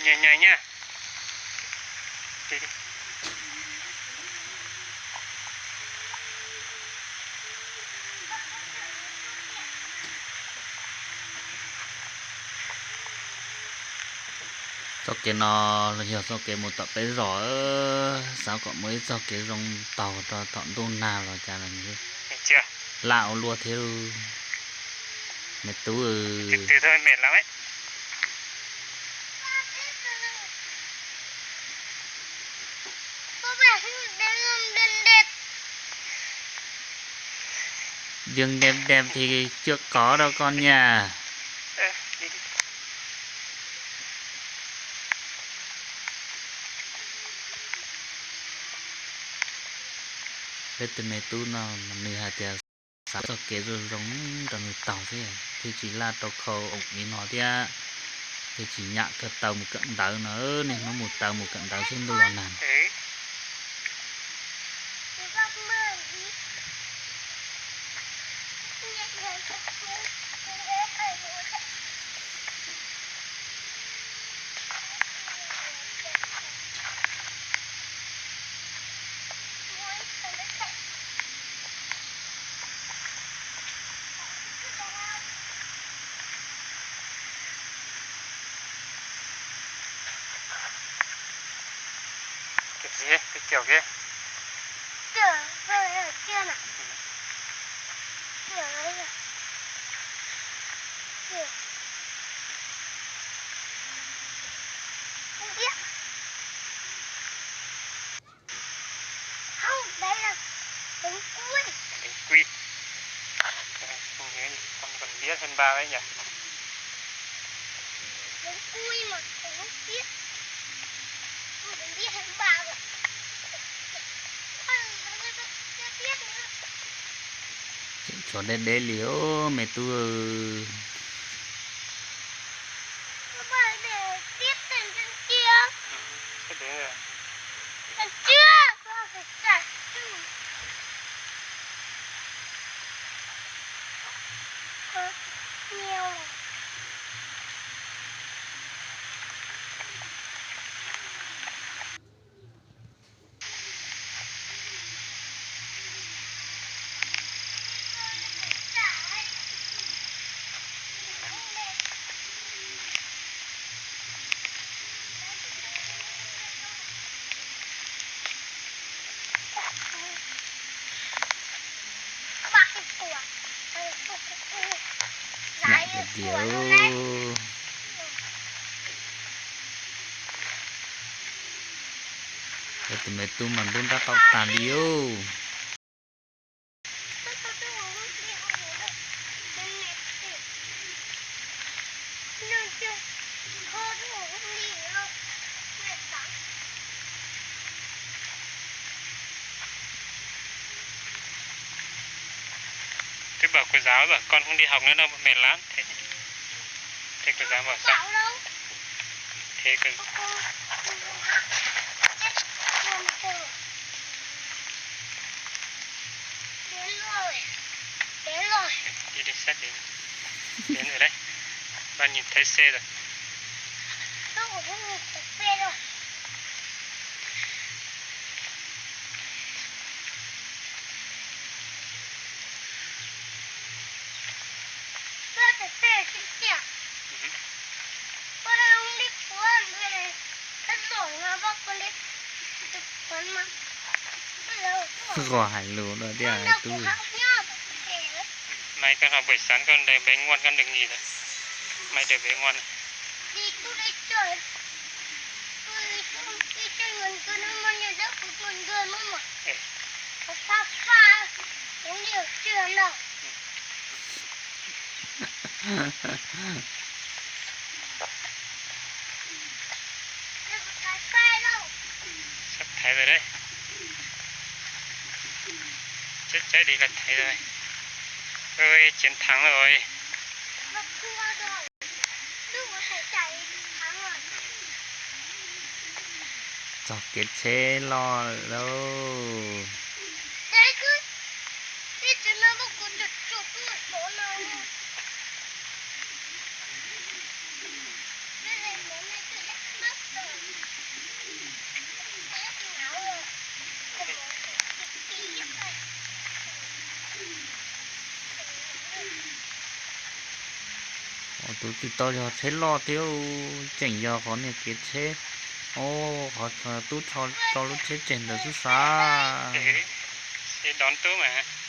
Nyaj nyaj nyaj. Txoj kev no los yog txoj kev mus tom peb zos, xav kom muaj ib txoj kev zoo taug rau thaum ntuj nag los cas los laj ua luaj thiab. Me tub, yeej deb deb thiaj cuab qov rau koj nyaj. Peb tus me tub no mas nws hais tias xav txoj kev zoo zoo rau nws taug thiab thiaj tsis laj rau khau oom li no thiab, thiaj tsis nyam kawm taw mus kawm ntawv no, niaj hnub mus taw mus kawm ntawv thiab ntuj los nag. Deev kuib, con liab hơn ba đấy nhỉ. Tseem tshuav deb deb li os me tub. Nag tiag tiag. Tus me tub mas ntuj nrab qaum tag li os. Thứ bảy cô giáo bảo con không đi học nữa đâu, mệt lắm. Thế, thế cô giáo bảo sao? Thế cô... Đi, đi sát đến. Đến rồi đấy. Ba nhìn thấy xe rồi. Qos hais lus no tiag tub. Mai con học buổi sáng con đợi bé ngoan, con đừng nghỉ rồi. Mai đợi bé ngoan. Sắp thấy rồi đấy. Chết cháy đi là thấy rồi. Ơi, chiến thắng rồi. Txog kev tsheb loj lawm lauj. Tus tsis tau yog tsheb loj thiab, tseem yog qhov niag kev tsheb. Qhov tub tso lub tsheb tseg ntawd xwb sas. Dov tub mas.